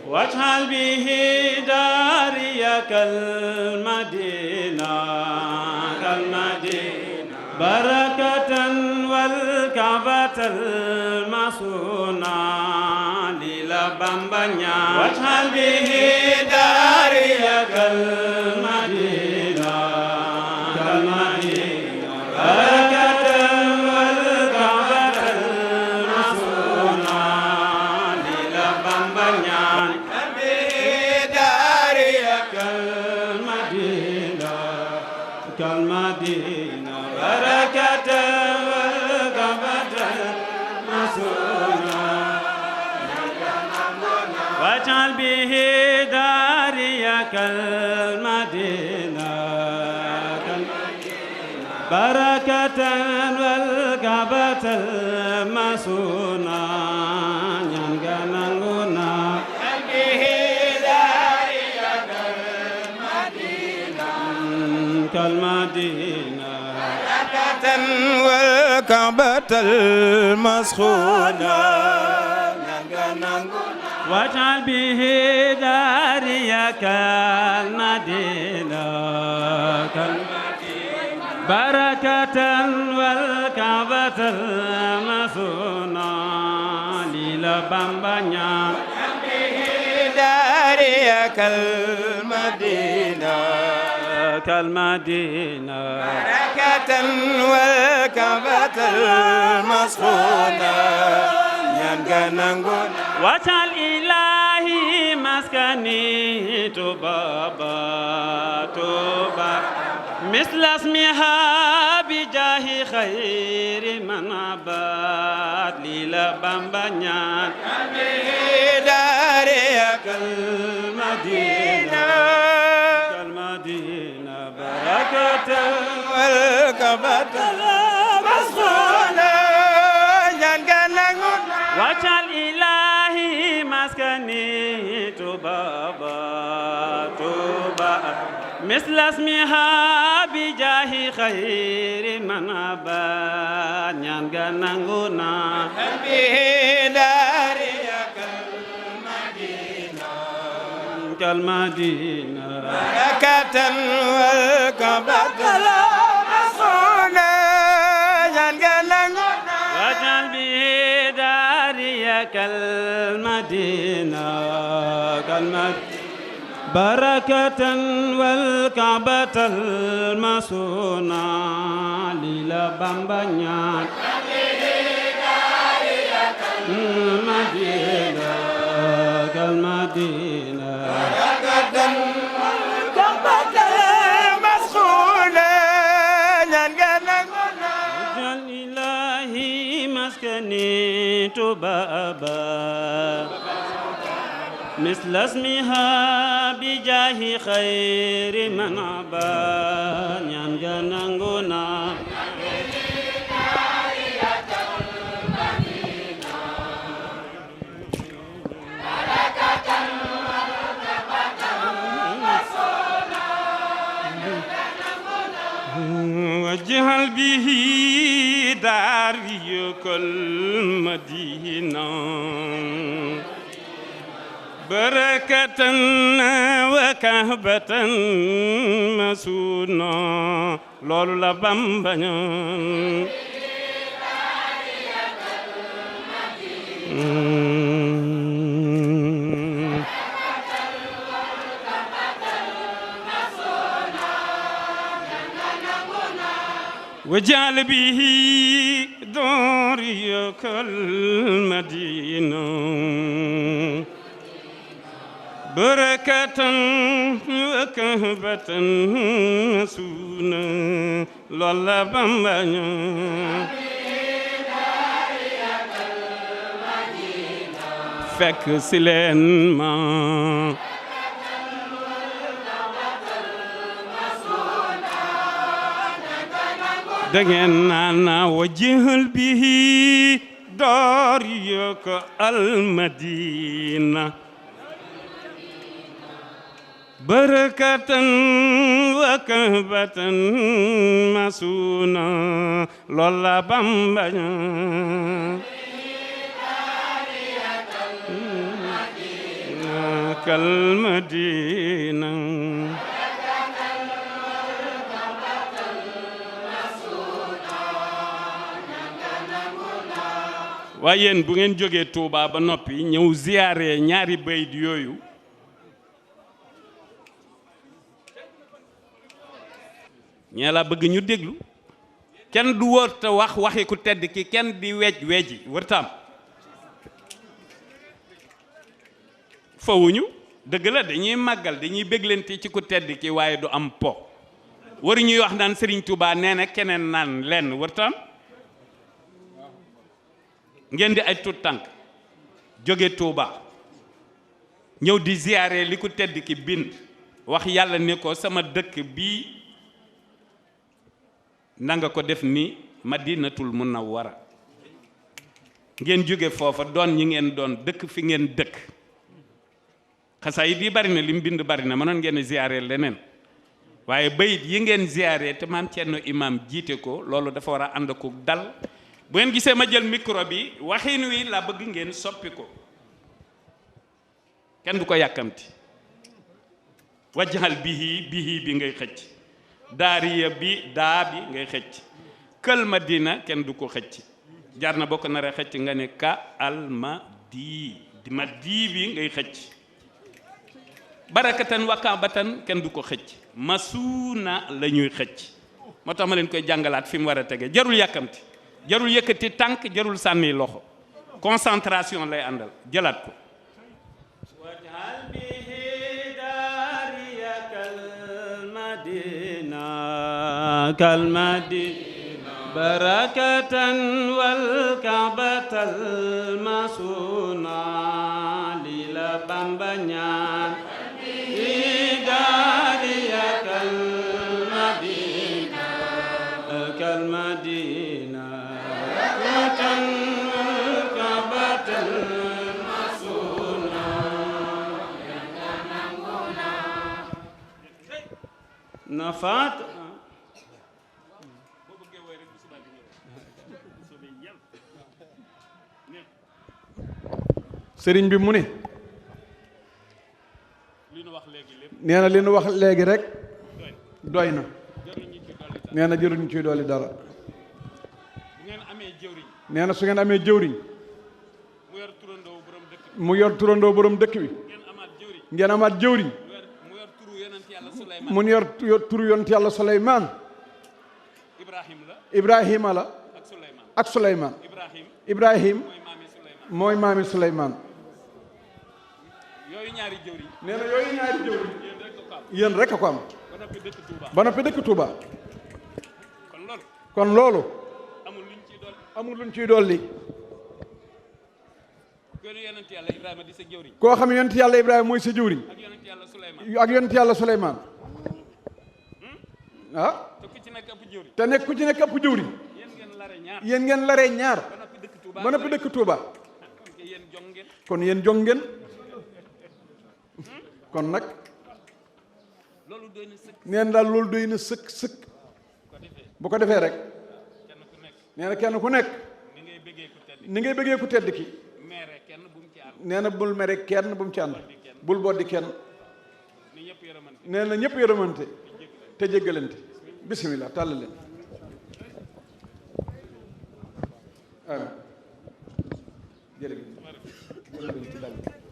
واجعل به داري كالمدينة بركة والكعبة المصونة للبامبانيا واجعل به داري كالمدينة بركة والكعبة المصونة للبامبانيا كالمدينة بركة والكعبة المصونة واجعل به داري كالمدينة بركة والكعبة المصونة ينغنغنا به داري كالمدينة بركة والكعبة المصونة واجعل به داري كالمدينة بركة والكعبة المصونة للبامبانيا به داري كالمدينة بركة والكعبة المصونة واجعل إلهي مسكني تبابا مثل اسمها بجاه خير من أباد للبامبانيا داري كالمدينة بركة والكعبة المصونة واجعل إلهي مسكني تبابا مثل اسمها بجاه خير من أبان ينغنغنا به داري كالمدينة بركة والكعبة المصونة ينغنغنا واجعل به داري كالمدينة بركة والكعبة المصونة للبامبانيا المدينة كالمدينة بركة والكعبة المصونة اجعل إلهي مسكني تبابا مثل اسمها بجاه خير من أبان ينغنغنا واجعل به داري كالمدينة بركة وكهبة مسونة لولا بامبانيا وجعل به داري كالمدينة بركة وكهبة مسونة لولا بامبانيا fekk si leen ma dangeen naan wajjal bihi daariyaka almadina barakatan wa kahbatan masuna lola bambaña kalmadina waaye yéen bu ngeen jógee Touba ba noppi ñëw ziyaare ñaari bayit yooyu ñee la bëgg ñu déglu kenn du wërta wax waxi ku tedd ki kenn di weji wërtaam fawuñu dëgg la dañuy màggal dañuy béglante ci ku tedd ki waaye du am po waru ñuy wax naan Serigne Touba nee na keneen naan lenn wërtaam ngeen di ay tut tànk jóge Touba ñëw di ziyaare li ku tedd ki bind wax yàlla ne ko sama dëkk bii nanga ko def ni Madinatul Munawwara ngeen jóge foofa doon ñi ngeen doon dëkk fi ngeen dëkk xasaayid yi bari na li mu bind bari na mënoon ngeen ziyaare leneen waaye bayit yi ngeen ziyaare te maam Cerno imam jiite ko loolu dafa war a ànd ko dal bu ngeen gisee ma jël micro bi waxin wi la bëgg ngeen soppi ko kenn du ko yàkkamti wajjal bihi bi ngay xëcc daariya bi daa bi ngay xëcc kël madina kenn du ko xëcc jar na bokk nar a xëcc nga ne ka almadi ma dii bi ngay xëcc barakatan wakabatan kenn du ko xëcc masuuna la ñuy xëcc moo tax ma leen koy jàngalaat fi mu war a tege jarul yàkkamti jarul yëkkati tànk jarul sànni loxo concentration lay àndal jëlaat ko wajal bihi daariya kalmadina barakatan wal kaabatal masuna lila Bamba ñaan bihi daariya kalmadina nafaat sëriñ bi mu ne nee na li nu wax léegi rek doy na nee na jëruñu ciy dolli dara nee na su ngeen amee jëwriñ mu yor turandoo borom dëkk bi ngeen amaat jëwriñ mu yor turu yonent yàlla Suleymaan Ibrahima la ak Suleymaan Ibrahim mooy maami Suleymaan nee na yooyu ñaari jëwriñ yéen rek a ko am ba noppi dëkk Touba kon loolu amul luñ ciy dolli koo xam ne yonent yàlla Ibrahima mooy sa jëwriñ ak yonent yàlla Suleymaan ah te nekk ku ci nekk ëpp jëwriñ yéen ngeen laree ñaar ba noppi dëkk Touba kon yéen jong ngeen kon nag neen daal loolu doy na sëkk sëkk bu ko defee rek nee na kenn ku nekk ni ngay bëggee ku tedd ki nee na bul mere kenn bu mu ci ànd bul boddi kenn nee na ñëpp yërëmante te jéggalante bismillah tàll leen amiin jërëjëf